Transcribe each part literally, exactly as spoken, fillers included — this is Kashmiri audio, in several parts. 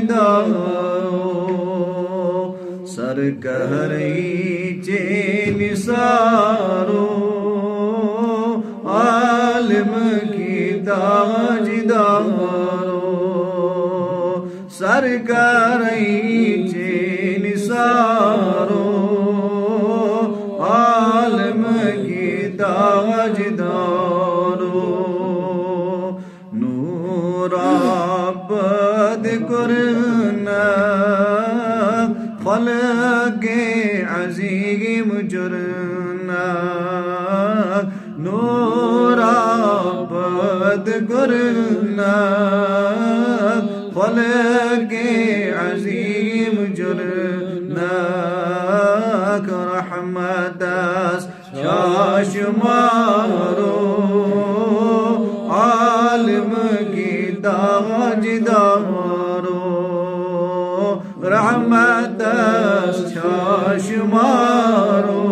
دارو، سرکارے چے نثارو، عالم کی تاج دارو، سرکارے چے نثارو، عالم کی تاج دارو۔ نورا پد کرنا، خلق عظیم جرنا۔ نورا پد کرنا، خلق عظیم جرنا۔ رحمت شاشمارو، عالم کی تاج دارو، رحمت شاشمارو،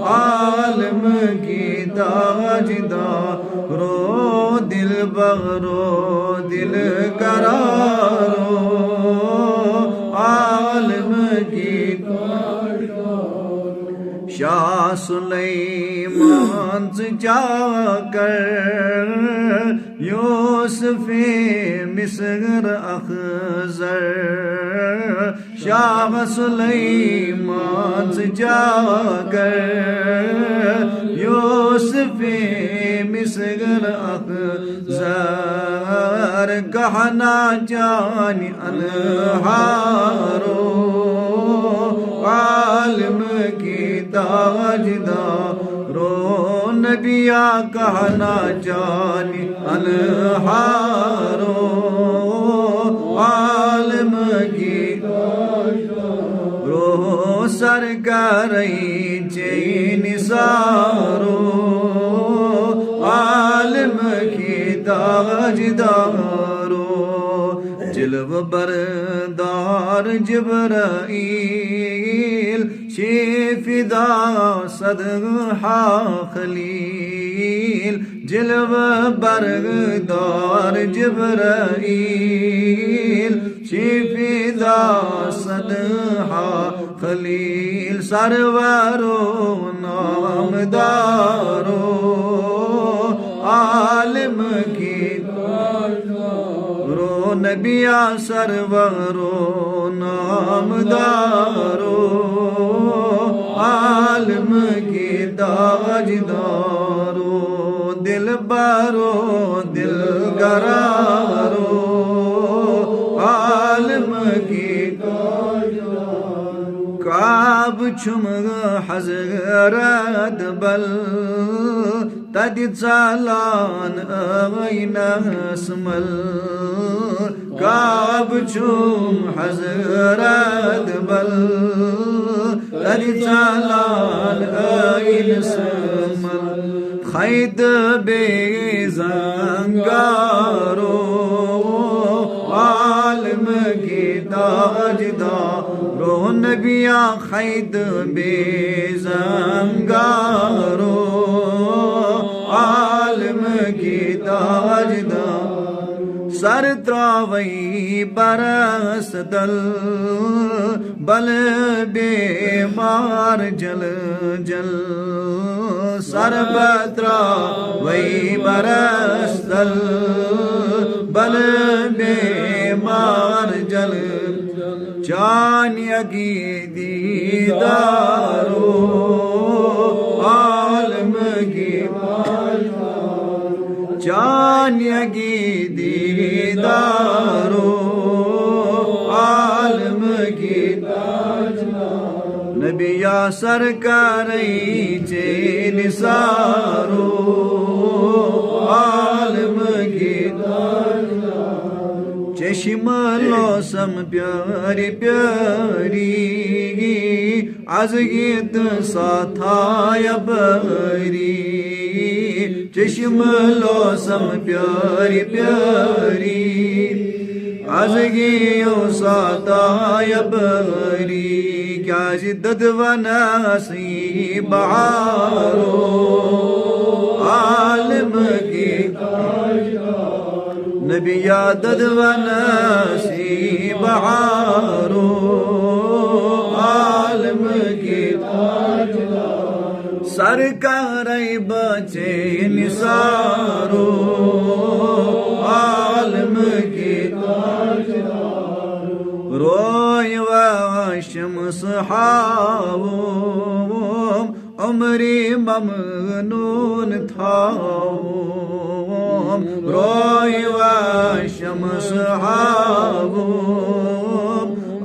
عالم کی تاج دارو، دل بغرو، دل قرارو، عالم کی شاہ سلیمان ژٕ چاکر، یوسف مصر اخضر۔ شاہ سلیمان ژٕ چاکر، یوسف مصر اخضر۔ کہنا چانہِ انہارو، عالم کی تاج دارو۔ نبیا کہنا چانہِ انہارو، عالم کی تاج دارو۔ سرکارے چے نثارو، عالم کی تاج دارو۔ جلوہ بردار جبرائیل، چے فدا صدہا خلیل۔ جلوہ بردار جبرائیل، چے فدا صدہا خلیل۔ سرورو نامدارو، عالم کی رو نبیا سرورو نامدارو، عالم کی تاج دارو۔ دل بارو، دل قرارو، عالم کی تاج دارو۔ کعب چھم حضرت بل، تتہِ ژلان ٲینس مل۔ کعب چھم حضرت بل، تتہِ ژلان ٲینس مل۔ خیت بے زنگارو، عالم کی تاج دارو۔ نبیا خیت بے زنگارو، عالم کی تاج دارو۔ سر تراوی برس تل، بل بیمار جل جل۔ سر بتراوی برس تل، بل بیمار جل۔ چانہِ اگی دیدارو، عالم کی تاج دارو۔ چانہِ اگی دیدارو، عالم کی تاج دارو۔ نبیا سرکارے چے نثارو، عالم کی تاج دارو۔ چشم لوسم پیاری پیاری، از یت ساتھا یپاری۔ چشم لوسم پیاری پیاری، از یو ساتھا یپاری۔ کیازِ ددونس یی بہارو، عالم کی تاج دارو۔ بیا ددونسی بہارو، عالم کی سرکارے بچے نثارو، عالم کی روی و شمس ہاوم، عمری ممنون تھاوم، روی و شمس ہاوم،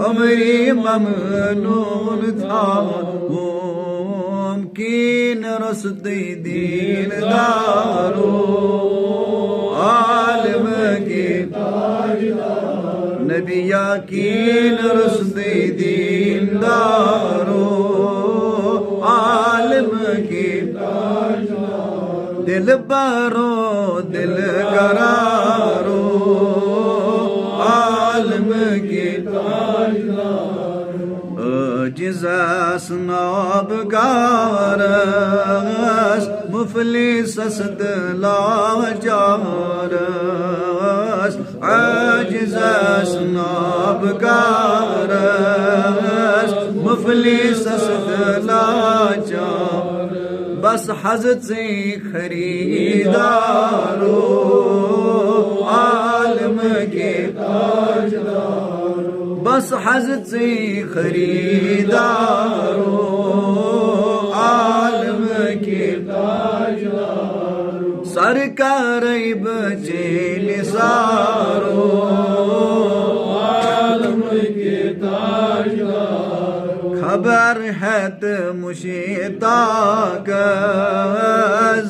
عمری ممنون تھاوم، کین رسد دین دارو، عالم کی نبی یقین رسد دین دارو، عالم کی دل بارو، دل قرارو، عالم کی عاجز اس نابکارس، مفلس اس دل لاچارس، عاجز اس نابکارس، مفلس اس دل لاچار۔ بس حض ژے خریدارو، عالم کے بس حض ژے خریدارو، عالم کے سرکارے بچے نثارو، عالم کے خبر ہیت مشتاق،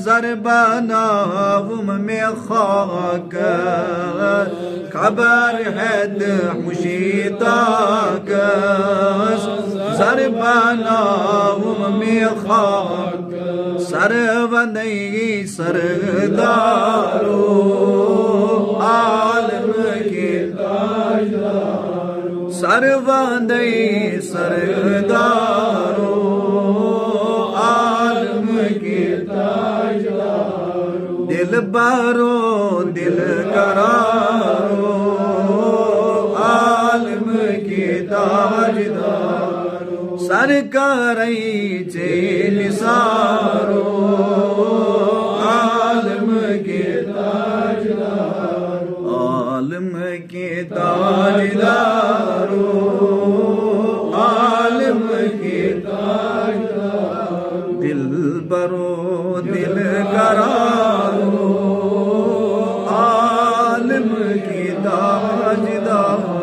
زر بناوم میں خاک۔ خبر ہیت مشتاق، زر بناوم میں خاک۔ سر وندے سردارو، عالم کے سر وندے سردارو، عالم کے دل بارو، دل قرارو، عالم کے تاجدار۔ سرکارے ژے نثارو، عالم کے عالم کے تاجدارو، عالم کے دل برو، دل قرارو، عالم کے تاجدارو۔